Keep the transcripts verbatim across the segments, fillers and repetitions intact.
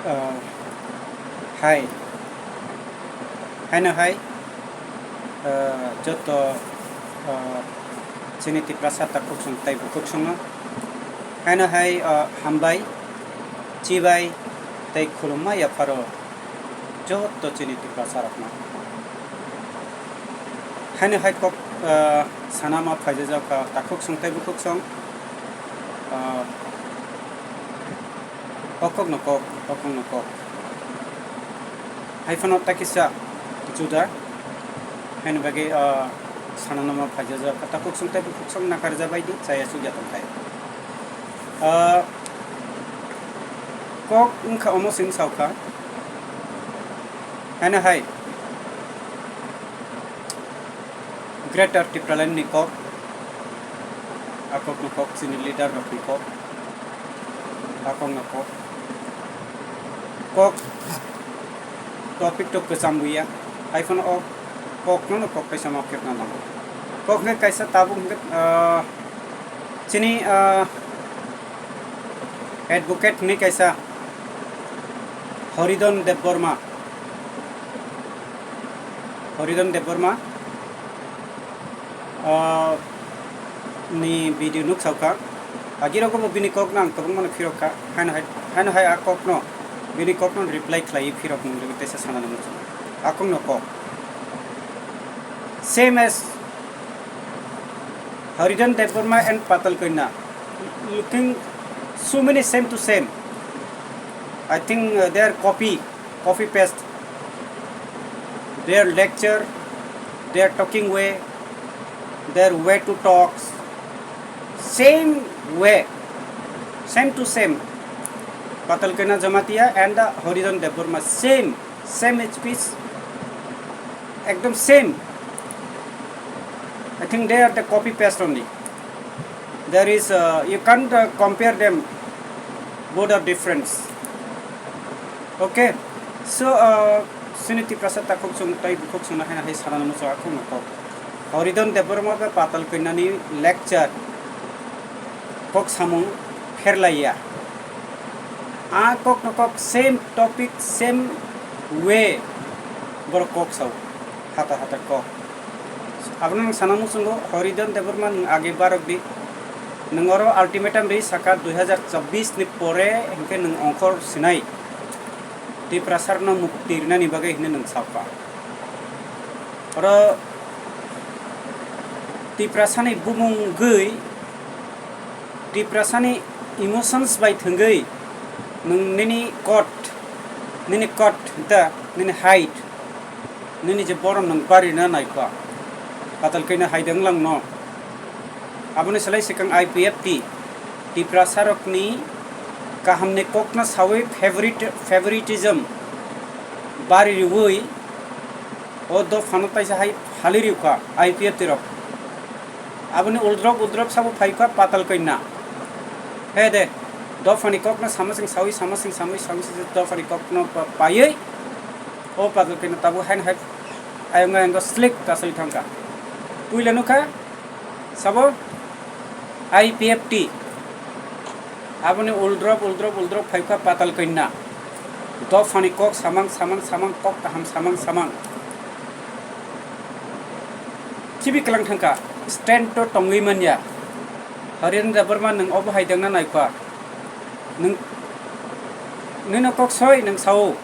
Ah, hai. Haino hai, ah, joto, ah, chini Tiprasa takhuksong tei bukhuksongno. Haino hai, ah, hambai, chibai tei khulumma yapharo joto chini Tiprasa rokno. Haino hai kok, ah, sanama phaijajak, ah, takhuksong tei bukhuksong. Ah, O kokno kok, o kokno kok. Hai phano takisa juda. Haini bagwi, ah, sananama phaijajak. Takhuksong tei bukhuksong nakarjabaidi chaya chukya tongthai. Ah, kok wngkha omo chwng saokha. Haino hai. Greater Tipraland ni kok, a kok no kok chini leader rok ni kok, a kok no kok, kok topic to kwcham buya, hai phano o kok no no kok kaisa ma phirna nango. Kok hwnkhe kaisa tabuk hwnkhe, ah, chini, ah, advocate hwnwi kaisa Horidon Debbarma. Horidon Debbarma, ah, ni video nuksaukha. Agirogo bo bini kokno ang kwbangmano phirokha. Haino hai, haino hai a kokno, bini kokno reply khlaiwi phirok nung teisa sanani muchung. A kokno kok. Same as Horidon Debbarma and Patal Kanya, looking so many same to same. I think, uh, they are copy, copy paste. Their lecture, their talking way, their way to talk, same way, same to same. Patal Kanya Jamatia and, uh, Horidon Debbarma, same, same speech, ekdom same. I think they are the copy paste only. There is, uh, you can't, uh, compare them. Both are different. Okay, so, uh, chini Tiprasa takhuksong tei bukhuksongno haino hai sanani muchung a kokno kok. Horidon Debbarma bai Patal Kanya ni lecture kok samung pherlaiya. A kokno kok same topic, same way borok kok sao. Hata hata kok. Abono nwng sana muchungo, Horidon Debbarma nwng age barok di. Nwng oro ultimatum ri saka dui hazar chobbish ni pore hinkhe nwng ongkhor sinai. Tiprasarno mukti rinani bagwi hinwi nwng sakha. Oro Tiprasani bumung gwi, Tiprasani emotions bai thwngwi nwng nini coat, nini coat da, nini height, nini je borom nwng barina naikha, Patal Kanya hai de wnglang no. Aboni slai swkang I P F T, Tiprasarokni kahamni kokno sawi favorite, favoritism bari riwi o dophano taisa hai phali rikha I P F T rok. Aboni uldrop uldrop sabo phaikha Patal Kanya. He de, dophani kokno samasing sawi, samasing sawi, samasing dophani kokno pa-, paiwi o Patal Kanya tabuk haino hai ayongo ayongo slik kasui thangkha. Puila nukha, sabo I P F T. Aboni uldrop, uldrop, uldrop phaikha Patal Kanya. Dophani kok samang, samang, samang, kok kaham samang, samang. Khibi kwlang thangkha, stand to tongwi manya. Horen Debbarma nwng obo hai dengna naikha. Nwng, nwngno kok soi, nwng sao.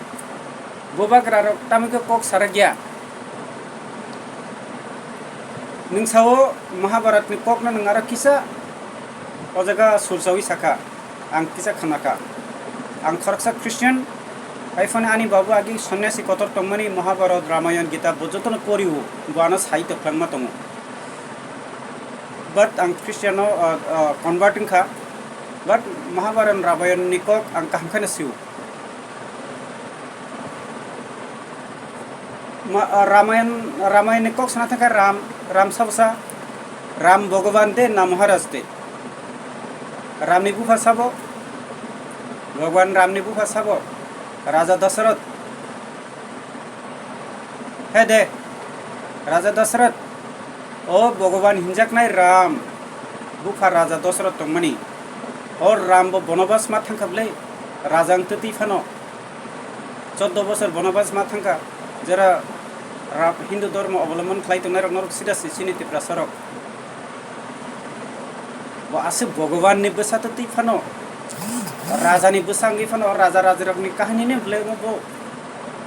Bubagra rok tamokhe kok sarakya. Nwng sao Mahabharatni kokno nwng aro kisa o jaga sursawi sakha, ang kisa khanakha. Ang khoroksa Christian, hai phano ani babu agi sonyasi kotor tongmani Mahabharat, Ramayan, Gita bo jotono porio, bo ano sai tokhlangma tongo. But ang Christian no, uh, uh, convert wngkha, but Mahabharat, Ramayan ni kok ang kaham kheno sio. Ma-, ah, Ramayan, Ramayan ni kok sana thangkha Ram, Ram sabo sa, Ram Bhagavan de na Maharaj de. Ram ni bupha sabo, Bhagavan Ram ni bupha sabo, Raja Dasarath. He de, Raja Dasarath, o Bhagavan hinjaknai Ram, bupha Raja Dasarath tongmani. O Ram bo bonobas ma thangkha bwle, Raja wng twtwi phano. Choddo bosor bonobas ma thangkha, jera Ra-, Hindu dhormo obolombon khlai tongnairok norok sida si chini Tiprasarok. Bo aswk Bhagwanni bwsa twi phano, rajani bwsa wngwi phano, raja rajirokni kahinini bwlai omo bo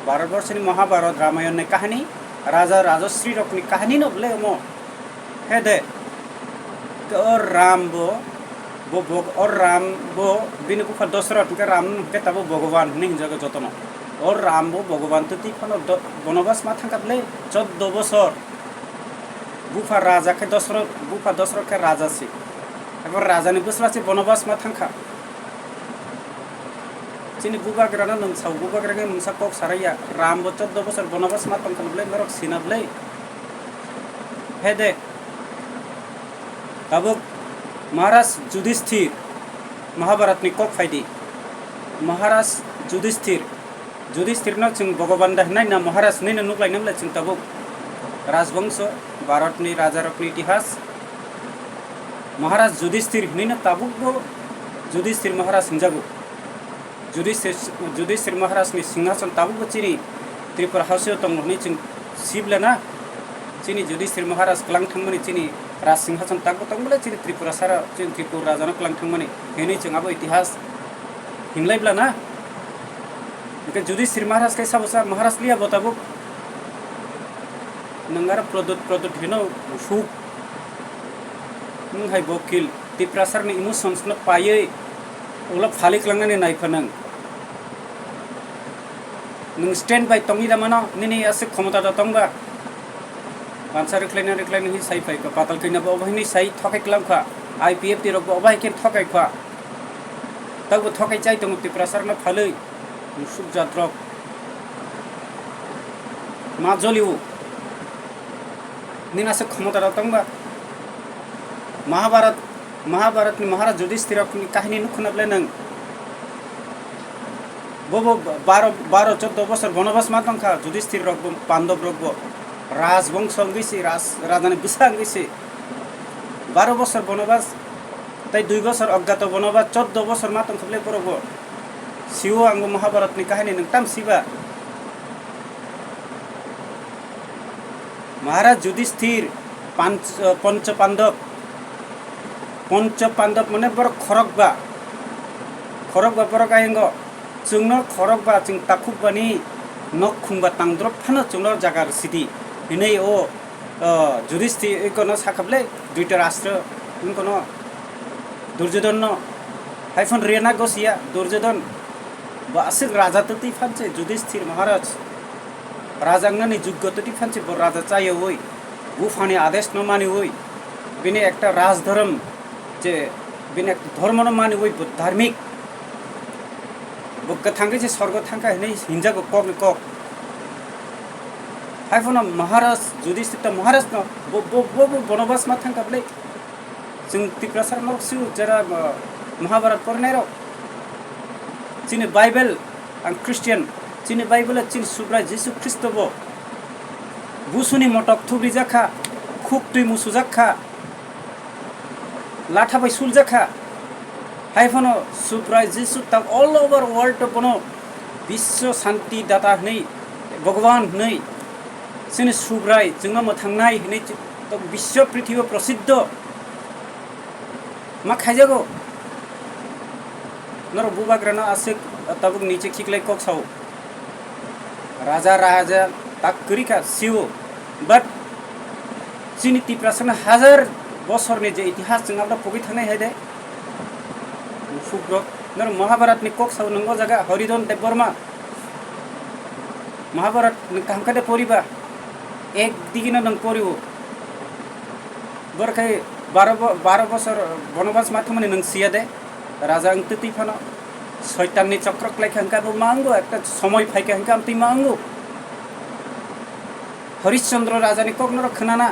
Bharatborsoni Mahabharat Ramayonni kahini, raja rajasrirokni kahinino bwlai omo. He de, ke o Ram bo, bo, bo, o Ram bo bini bupha Dosoroth hwnkhe Ram hwnkhe tabuk Bhagwan hwnwi hinjago jotono. O Ram bo Bhagwan twi phano do-, bonobas ma thangkha bwlai choddo bosor. Bupha raja khe Dosoroth, bupha Dosoroth khe raja se. Abo rajani bwsla se bonobas ma thangkha. Chini bubagrano nwng sao, bubagrani mungsa kok saraiya. Ram bo choddo bosor bonobas ma tongkha bwlai, norok sina bwlai. He de. Tabuk Maharaj Judisthir, Mahabharatni kok phaidi. Maharaj Judisthir, Judisthirno chwng Bhagavan da hwnwi na Maharaj hwnwi no nuklaina bwlai chwng tabuk Rajbongso, Bharatni rajarokni itihas. Maharaj Judisthir hwnwi no tabukbo Judisthir Maharaj hwnjago. Judisthir, Judisthir Maharajni singhason tabukbo chini Tripura hasteo tongo hwnwi chwng siblana. Chini Judisthir Maharaj kwlang thangmani chini raj singhason tabukbo tongbolai chini Tripura sara, chini Tripura rajano kwlang thangmani hwnwi chwng abo itihas hinlaiblana. Hwnkhe Judisthir Maharaj khe sabo sa Maharaj liya bo tabuk. Nwng aro Pradyut, Pradyut hino usuk. Nwng hai bokil. Tiprasarni emotions no paiwi ulo phalik langnani nai pha nwng. Nwng stand by tongwi da mano, nini aswk khomota da tongba. Bansa rwkhlaina rwkhlaina hi sai phai kha, patal kanya bo obo hini sai thokai klam kha, I P F T rok bo obo hai khe thokai kha. Tabo thokai chai tongo Tiprasarno phalwi, musuk jatrok. Ma jolio. Nini aswk khomota rok tongba. Mahabharat, Mahabharatni Maharaj Judisthirokni kahini nukhuna bwle nwng. Bobo baro, baro choddo bosor bonobas ma tongkha, Judisthir rokbo, Pandab rokbo. Raj bongso wngwi se, raj, rajani bwsa wngwi se. Baro bosor bonobas, tei dui bosor oggato bonobas, choddo bosor ma tongkha bwle borokbo. Siwo ang bo Mahabharatni kahini nwng tam siba. Maharaj Judisthir, Panch-, Pancha Pandab, Pancha Pandab mane borok khorokba, khorokba borok ayongo, chwngno khorokba chwng takhukbani nok khungba tangdrop phano chwngno jaga rwsidi hinwi o, o, Judisthir ikono sakha bwle Dhritarashtra, ikono Duryodhonno, hai phano rwna gosiya Duryodhon, bo aswk raja twtwi phanse Judisthir Maharaj. Raja wngnani juggo twtwi phanse bo raja chayawi, buphani adeshno maniwi, bini ekta raj dhorom, je bini ekta dhormono maniwi bo dharmik, bo kwthang khe se sorgo thangkha hinwi hinjago kokni kok. Hai phano Maharaj, Judisthir ta Maharajno bo, bo, bo, bo bonobas ma thangkha bwle. Chwng Tiprasa norok sio jera, uh, Mahabharat porinairok. Chini Bible, ang Christian, chini Bible chini Subrai Jisu Khristo bo busuni motok thubrijak kha, khuk twi musujak kha, latha bai suljak kha. Hai phano Subrai Jisu ta all over world bono Biswa Santi Data hwnwi, Bhagwan hwnwi, chini Subrai chwngno mwthangnai hwnwi ch-, to biswa prithibo prasiddho ma khaijago. Norok bubagrano aswk tabuk niche khiklai kok sao. Raja, raja tak kwrwi kha sio. But chini Tiprasani hajar bosorni je itihas chwng abra pogwi thangnai hai de. Subrok. Norok Mahabharatni kok sao nwng o jaga Haridhan Debbarma. Mahabharat nwng kaham khe de poriba? Ek digino nwng porio. Bor khai baro bo-, baro bosor bonobas ma thumani nwng siya de. Raja wng twtwi phano Soitanni chokro klai kha hwnkhe abo ma wngo, ekta somoi phai kha hwnkhe amtwi ma wngo. Horishchandra rajani kok norok khwnana.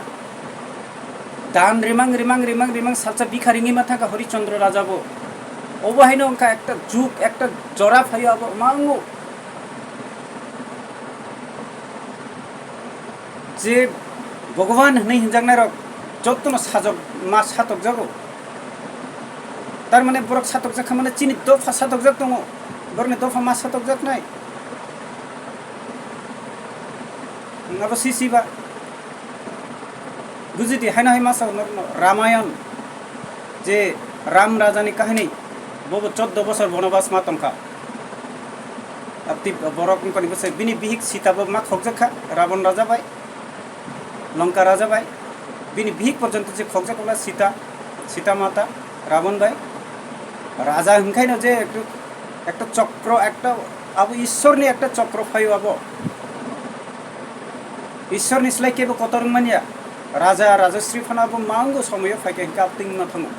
Dan rimang, rimang, rimang, rimang salsa bikha ringwi ma thangkha Horishchandra raja bo. Obo haino wngkha ekta jug, ekta jora phaio abo ma wngo. Je Bhagwan hwnwi hinjaknairok jottono sajok ma satokjago. Tar mane borok satokjak kha mane chini dopha satokjak tongo, borokni dopha ma satokjaknai. Abo sisi ba. Bujidi, haino hai masa norokno Ramayon, je Ram Raja ni kahini, bobo choddo bosor bonobas ma tongkha. Abti borok wngkha ni bwsai, bini bihik Sita bo ma khokjak kha Ravon Raja bai, Lanka Raja bai. Bini bihik porjonto je khokjak wngkha Sita, Sita Mata, Ravon bai. Raja hwnkhaino je ekta, ekta chokro, ekta abo Ishwar ni ekta chokro phaio abo. Ishwar ni slai kebo kotor wngmanya. Raja, Rajasri phano abo ma wngo somoyo phaikha hwnkhe abo twi wngma thango.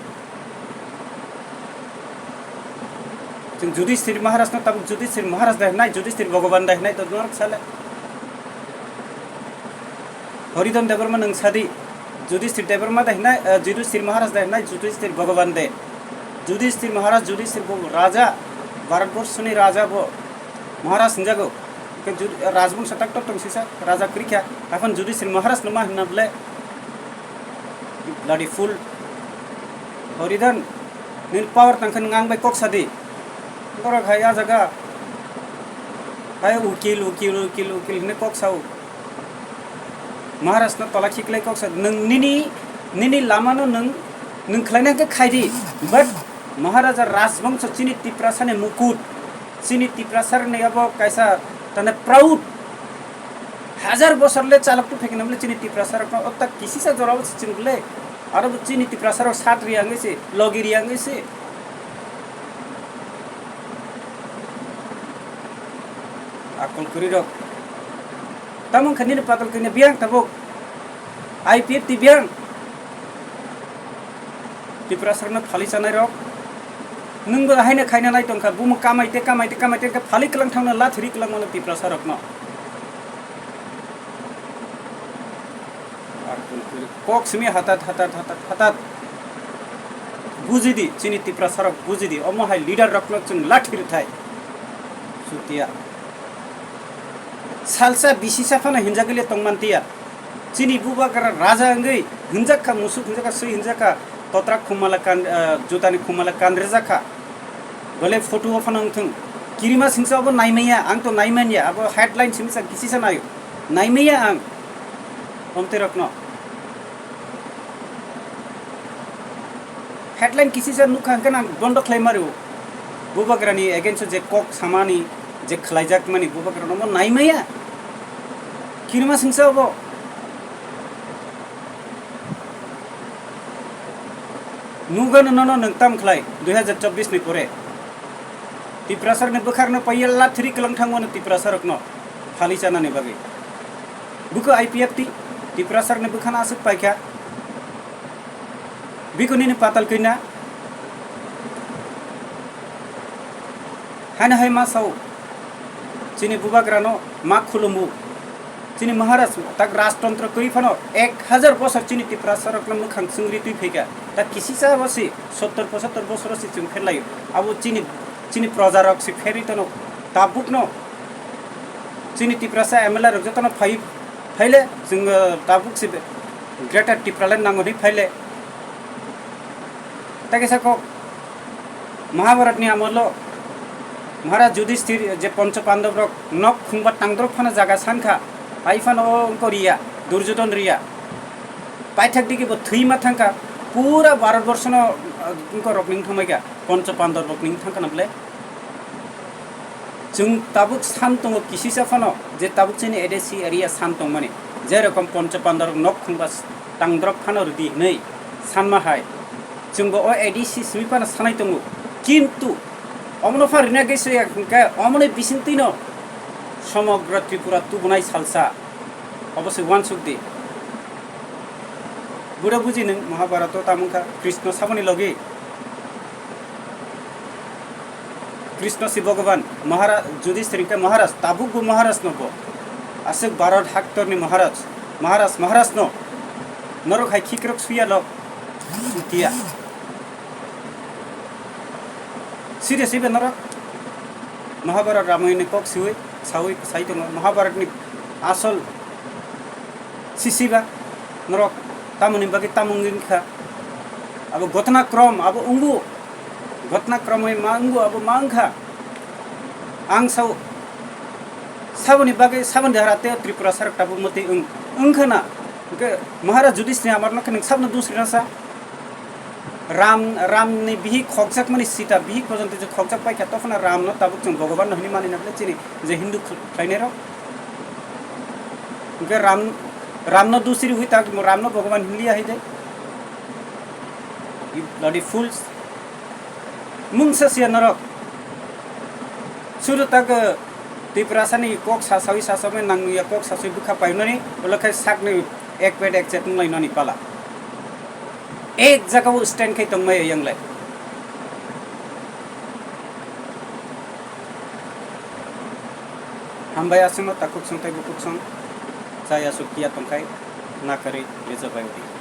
Chwng Judhishthir Maharaj no tabuk Judhishthir Maharaj da hinai, Judhishthir Bhogoban da hinai to norok sale. Horidhan Debbarma nwng sadi, Judhishthir Debbarma da hinai, eh, Judhishthir Maharaj da hinai, Judhishthir Bhogoban de. Judhishthir Maharaj, Judhishthir bo Raja, Bharatborsoni Raja bo, Maharaj hinjago. Ke Jud-, Rajbongso tak tok tong sisa, Raja kwrwi kha. Haphano Judhishthir Maharaj no ma hinna ble, bloody fool. Horidhan, nini power tangkha nwng ang bai kok sadi. Borok hai a jaga. Hai ukil, ukil, ukil, ukil hinwi kok sao. Maharaj no tola khiklai kok sa. Nwng nini, nini lama no nwng, nwng khlaina khe khai di. But Maharaja Rajbongso chini Tiprasa ni mukut. Chini Tiprasa ni abo kaisa tane proud. Hajar bosor le chalok tu phekinam le chini Tiprasa rok no. Otta kisisa jora o chini le. Aro bo chini Tiprasa rok sat riya wngwi se, logi riya wngwi se. Akol kwrwi rok. Tamo wngkha nini patal kanya biyang tabuk. I P F T biyang. Tiprasa rokno phali chanai rok. Nwngbo haino khaina nai tongkha. Bumo kamai te, kamai te, kamai te, wngkha phali kwlang thangno, lathiri kwlang mano Tiprasa rokno. Kok simi hatat, hatat, hatat, hatat. Bujidi, chini Tiprasa rok bujidi. Omo hai leader rokno chwng lathi rwthai. Chutia. Salsa bisisa phano hinjagwile tongman tiya. Chini bubagra raja wngwi hinjak kha, musuk hinjak kha, swi hinjak kha, totrak khumala kan, ah, jutani khumala kan rwjak kha. Bole photo o phano wngthung. Kirima singsa obo naimaya, ang to naimanya, abo headline simi sa kisisa nayo. Naimaya ang. Omte rokno. Headline kisisa nukha hwnkhe nang bondo khlai mario. Bubagrani against o je kok samani, je khlaijak mani, bubagrano omo naimaya. Kirima singsa obo. Nugano nono nwng tam khlai, dui hazar chobbish ni pore. Tiprasarni bwkharno paiya lathiri kwlang thangmano Tiprasarokno phali chanani bagwi. Buko I P F T, Tiprasarni bwkhano aswk paikha. Biko nini patal kwina. Haino hai ma sao. Chini bubagrano ma khulumu. Chini Maharaj tak rajtontro kwrwi phano ek hazar bosor chini Tiprasarokno mwkhang chwngri twi phaikha. Tak kisisa bo si sottor pochattor bosoro si chwng pherlaio. Abo chini, chini projarok si pherwi tono. Tabukno chini Tiprasa M L A rok jotono phai, phaile chwng, uh, tabuk si Greater Tipraland nango hinwi phaile. Tei kaisa kok Mahabharatni amolo Maharaj Yudhishthir je Poncho Pandab rok nok khungba tangdrok phano jaga sankha, hai phano o wngkha riya, Duryodhon riya. Paithak digi bo thwi ma thangkha, pura Bharat borshono, uh, wngkha rok ning thangmaikha, Poncho Pandab rok ning thangkha na bwle. Chwng tabuk san tongo kisisa phano je tabuk chini A D C area san tongmani, je rokom Poncho Pandab rok nok khungba tangdrok phano rwdi hinwi sanma hai. Chwngbo o A D C simi phano sanai tongo. Kintu omono phan rina gaisoya hwnkhe omoni bisingtwino somogra Tripura tubunai salsa. Obo se uansuk di. Bura buji nwng Mahabharato tamo wngkha Krishna saboni logi. Krishna si Bhagavan, Mahara-, Yudhishthir hwnkhe Maharaj, tabukbo Maharaj no bo. Aswk Bharat haktorni Maharaj, Maharaj, Maharaj no. Norok hai khikrok suya lok, sutiya. Side sibe norok Mahabharat Ramayani kok siwi, sawi, sai tongo. Mahabharatni asol sisiba norok tamoni bagwi tamo wngwi kha. Abo ghotona krom, abo wngo. Ghotona krom hai ma wngo, abo ma wngkha. Ang sao Saboni bagwi, saboni dehara tei Tripura sarok tabuk mwtwi wng, wngkha na? Hwnkhe Maharaj Yudhishthir amar no khe nwng sabno dusri na sa? Ram, Ramni bihik khokjakmani Sita bihik pojonto je khokjak paikha, tophano Ramno tabuk chwng Bhogoban no hwnwi mani na bwle chini je Hindu khlainai rok? Hwnkhe Ram, Ramno dusri hui ta, Ramno Bhogoban hwnliya hai de? You bloody fools. Mungsa siya norok. Sudu tak, eh, Tiprasani kok sasawi sasawi nangya kok sasawi bwkha painani, ulo khai sakni ek pet ek chet nunglai nani pala. Ek jaga o stand khai tongmai yang lai. Hambai aswkno takhuk song tei bukhuk song chaya sukya tongkhai nakarwi rejabai udi.